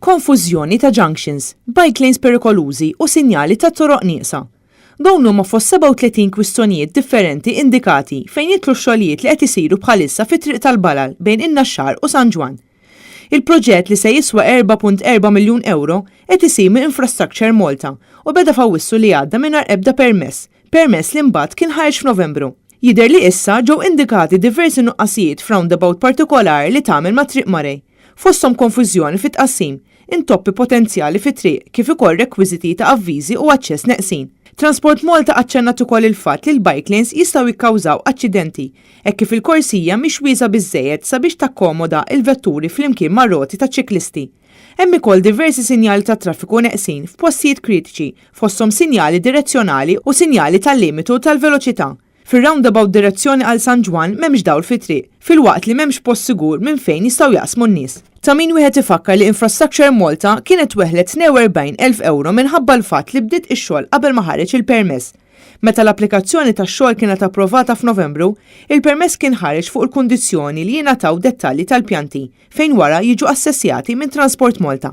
Konfużjoni ta' junctions, bike lanes perikolużi u sinjali tat-toroq nieqsa. Dawn huma fost 37 kwistjonijiet differenti indikati fejn jidħlu x-xogħlijiet li qed isiru bħalissa fit-Triq tal-Balal bejn in-Naxxar u San Ġwann. Il-proġett li se jiswa 4.4 miljun ewro qed isir minn Infrastructure Malta u beda f'Awwissu li għadda mingħajr ebda permess, permess li mbagħad kien ħareġ f'Novembru. Jidher li issa ġew indikati diversi nuqqasijiet f'roundabout partikolari li tagħmel ma' Triq Murray, fosthom konfużjoni fit-tqassim, intoppi potenzjali fit-triq kif ukoll rekwiżiti ta' avviżi u aċċess neqsin. Transport Malta aċċennat ukoll il-fatt li l-bike lanes jistgħu jikkawżaw aċċidenti hekk kif il-korsija mhix wiesgħa biżżejjed sabiex takkomoda l-vetturi flimkien mar-roti taċ-ċiklisti. Hemm ukoll diversi sinjali tat-traffiku neqsin f'postijiet kritiċi, fosthom sinjali direzzjonali u sinjali tal-limitu tal-veloċità. Fir-roundabout direzzjoni għal San Ġwann m'hemmx dawl fit-triq, filwaqt li m'hemmx post sigur minn fejn jistgħu jaqsmu n-nies. Ta' min wieħed ifakkar li Infrastructure Malta kienet weħlet 42,000 ewro minħabba l-fatt li bdiet ix-xogħol qabel ma ħareġ il-permess. Meta l-applikazzjoni tax-xogħol kienet approvata f'Novembru, il-permess kien ħareġ fuq il-kundizzjoni li jingħataw dettalji tal-pjanti fejn wara jiġu assessjati minn Transport Malta.